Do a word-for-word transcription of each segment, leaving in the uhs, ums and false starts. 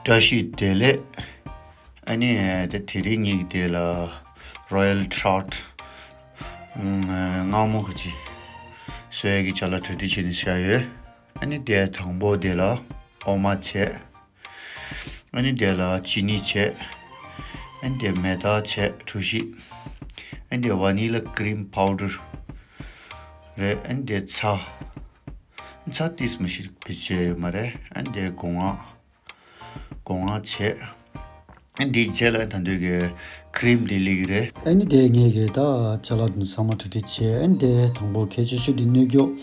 བཀྲ་ཤིས་བདེ་ལེགས། ཨ་ནི་དེ་དེ་རིང་ངེད་ཀྱི་དེ་ལ་Royal Trout མངར་མོ་ག་ཅིག་བཟོ་ཡས་ཀྱི་ཅ་ལག་གྲ་སྒྲིག་བྱས་ནས་བཞག་ཡོད། ཨ་ནི་དེ་དང་པོ་དེ་ལ་འོ་མ་བྱས། ཨ་ནི་དེ་ལ་ཅི་ནི་བྱས། ཨ་ནི་དེ་མེ་ཏོག་བྱས་གྲོ་ཞིབ། ཨ་ནི་དེ་vanilla cream powder རེད། ཨ་ནི་དེ་ཚྭ། ཚྭ་ཏིས་མ་ཞིག་བེད་སྤྱོད་ཡོད་མ་རེད། ཨ་ནི་དེ་སྒོ་ང་། སྒོ་ང་བྱས། ཨ་ནི་དེའི་རྗེས་ལ་ད་འདོད་ཀྱི་cream དེ་ལི་གི་རེད། ཨ་ནི་དེ་ངས་གི་ད་ཅ་ལག་འདི་ཚང་མ་གྲ་སྒྲིག་བྱས། ཨ་ནི་དེ་དང་པོ་གལ་ཆེ་ཤོས་དེ་སྣོད་སྐྱོགས་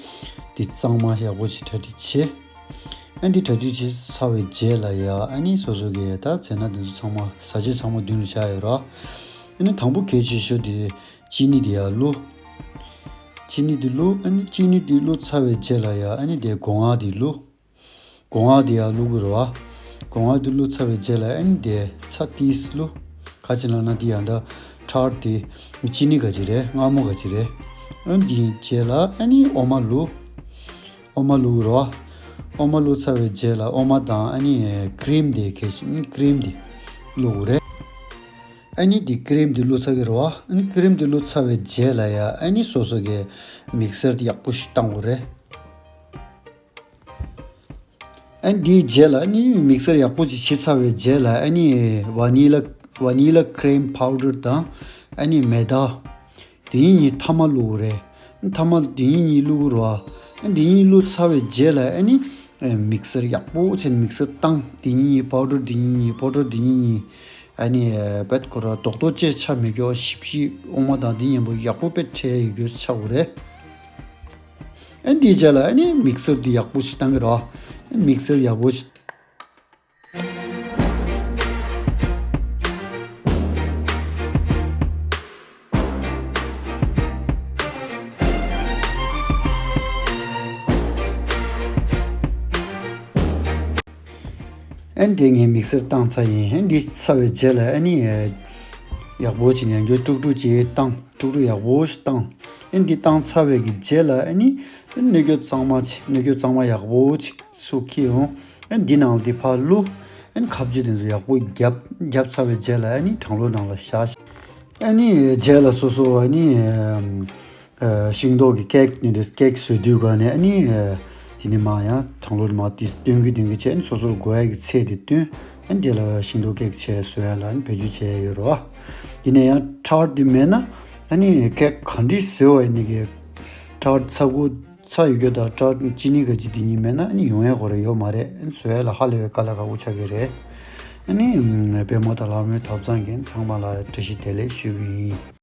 དེ་གཙང་མ་ཡག་པོ་ཞིག་གྲ་སྒྲིག་བྱས། ཨ་ནི་དེ་གྲ་སྒྲིག་བྱས་ཚར་བའི་རྗེས་ལ་ཡ་ཨ་ནི་སོ་སོ་གི་ད་རྫས་སྣ་དེ་ཚོ་ཚང་མ་བཟའ་ཆས་ཚང་མ་མདུན་ལ་བཞག་ཡོད་ར། ཨ་ནི་དང་པོ་གལ་ཆེ་ཤོས་དེ་ཅི་ནི་དེ་ཡ་བླུགས། ཅི་ནི་དེ་བླུགས། ཨ་ནི་ཅི་ནི་དེ་བླུགས་ཚར་བའི་རྗེས་ལ་ཡ་ཨ་ནི་དེ་སྒོ་ང་དེ་བླུགས། སྒོ་ང་དེ་ཡར་བླུག་གི་རེད་བ། སྒོ་ང་དེ་བླུག་ཚར་བའི་རྗེས་ལ་ཨ་ནི་དེ་ཚྭ་ཏིས་བླུག་ག་ཅི་ལབ་ན་དེ་ཡང་ད་ཁྲག་དེ་ཅི་ནི་ག་ཅི་རེད། མངར་མོ་ག་ཅི་རེད། ཨ་ནི་དེའི་རྗེས་ལ་ཨ་ནི་འོ་མ་བླུག་འོ་མ་བླུག་གི་རེད་བ། འོ་མ་བླུག་ཚར་བའི་རྗེས་ལ་འོ་མ་དང་ཨ་ནི་ཀི་རིམ་དེ་གལ་ཆེ། ཨ་ནི་ཀི་རིམ་དེ་བླུག་གི་རེད། ཨ་ནི་དེ་ཀི་རིམ་དེ་བླུག་ཚར་གི་རེད་བ། ཨ་ནི་ཀི་རིམ་དེ་བླུག་ཚར་བའི་རྗེས་ལ་ཡ་ཨ་ནི་སོ་སོ་གི་མིག་སར་དེ་ཡག་པོ་ཞིག་བཏང་དགོས་རེད། ཨ་ནི་དེའི་རྗེས་ལ་ཨ་ནི་མིག་སར་ཡག་པོ་ཅིག་བྱས་ཚར་བའི་རྗེས་ལ་ཨ་ནི་vanilla vanilla cream powder དང་ཨ་ནི་མེ་ཏོག་དེ་གཉིས་གཉིས་ཐ་མ་བླུག་གི་རེད། ཐ་མ་དེ་གཉིས་གཉིས་བླུག་གི་རེད་བ། ཨ་ནི་དེ་གཉིས་བླུག་ཚར་བའི་རྗེས་ལ་ཨ་ནི་མིག་སར་ཡག་པོ་བྱས་ནས་མིག་སར་བཏང་། དེ་གཉིས་གཉིས་པའོ་ཌར་དེ་གཉིས་གཉིས་པའོ་ཌར་དེ་གཉིས་གཉིས་ཨ་ནི་བེད་ཁོ་ར་རྡོག་རྡོག་བཅས་ཆ་མེད་ཀྱོག་ཞིབ་ཞིབ་འོ་མ་དང་དེ་མཉམ་པོ་ཡག་པོ་དཔེ་འཕྲད་ཡོད་རྒྱུ་ཆགས་དགོས་རེད། ཨ་ནི་དེའི་རྗེས་ལ་ཨ་ནི་མིག་སར་དེ་ཡག་པོ་ཞིག་བཏང་གི་རེད་བ། ཨ་ནི་མིག་སར་ཡག་པོ་ཞིག་ཨ་ནི་དེ་ངས་མིག་སར་བཏང་ཚར་ཡིན། ཨ་ནི་འདི་ཚར་བའི་རྗེས་ལ་ཨ་ནི་ཡག་པོ་བྱས་ནས་ཡང་བསྐྱར་དཀྲུག་དཀྲུག་ཅིག་བཏང་། དཀྲུག་དཀྲུག་ཡག་པོ་ཞིག་བཏང་། ཨ་ནི་འདི་བཏང་ཚར་བའི་གི་རྗེས་ལ་ཨ་ནི་སྣོད་སྐྱོགས་གཙང་མ་ཅིག་སྣོད་སྐྱོགས་གཙང་མ་ཡག་པོ་ཅིག་ཚུར་འཁྱེར་ཡོང་། ཨ་ནི་འདི་ནང་ལ་འདི་ཕར་བླུགས། ཨ་ནི་ཁ་བཅད་དེ་ཚོ་ཡག་པོ་བརྒྱབ། བརྒྱབ་ཚར་བའི་རྗེས་ལ་ཨ་ནི་གྲང་ལོ་ནང་ལ་བཞག། ཨ་ནི་རྗེས་ལ་སོ་སོ་ཨ་ནི་ཨ་ཤིང་ཏོག་གི་ཀེག་ནི་རེད། ཀེག་བཟོ་དུས་ག་ནས་ཨ་ནི་ཨ་དེ་ནས་མར་ཡང་གྲང་ལོ་མར་དེ་སྟོན་གི་སྟོན་གི་བྱས། ཨ་ནི་སོ་སོར་དགོས་ཡ་གི་ཚད་དེ་སྟོན། ཨ་ནི་དེ་ལ་ཤིང་ཏོག་ཀེག་བྱས་བཟོ་ཡ་ལ་ཨ་ནི་བེད་སྤྱོད་བྱས་ཡ་ཡོད་རེད་བ། ཡིན་ན་ཡང་ཁྲག་དེ་མེད་ན་ཨ་ནི་ཀེག་ག་འདྲས་བཟོས་པ་ཡིན་ནའི་གི་ཁྲག་ཚ་ཁུ་ཚ་ཡོད་རྒྱུ་དང་ཁྲག་ཅི་ནི་ག་ཅི་དེ་གཉིས་མེད་ན་ཨ་ནི་ཡོང་ཡ་ཁོ་རང་ཡོད་མ་རེད། ཨ་ནི་བཟོ་ཡ་ལ་ཧ་ལས་པའི་དཀའ་ལས་ཁག་པོ་ཆགས་ཀྱི་རེད། ཨ་ནི་པད་མ་དང་ལྷ་མོའི་ཐབ་ཚང་གི་ཚང་མ་ལ་བཀྲ་ཤིས་བདེ་ལེགས་ཞུ་གི་ཡིན།